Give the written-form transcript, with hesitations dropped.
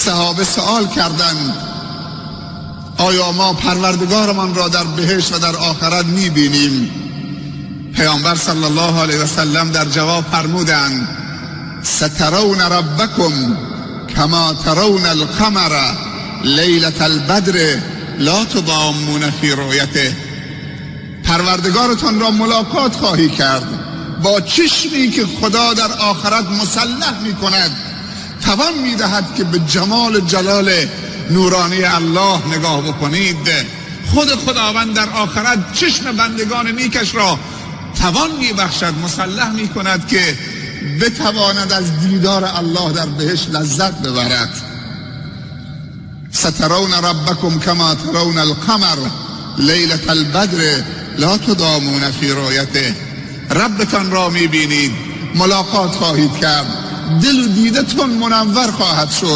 صحابه سوال کردند آیا ما پروردگارمان را در بهشت و در آخرت میبینیم؟ پیامبر صلی الله علیه و سلم در جواب فرمودند سترون ربکم کما ترون القمر لیلة البدر لا تضامون فی رؤیته. پروردگارتان را ملاقات خواهی کرد با چشمی که خدا در آخرت مسلح می کند، توان می دهد که به جمال جلال نورانی الله نگاه بکنید. خود خداوند در آخرت چشم بندگان نیکش را توان می بخشد، مسلح می کند که بتواند از دیدار الله در بهشت لذت ببرد. سترون ربکم کما ترون القمر لیلة البدر لا تضامون فی رؤیته. ربتان را میبینید، ملاقات خواهید کرد، دل و دیدتون منور خواهد شد.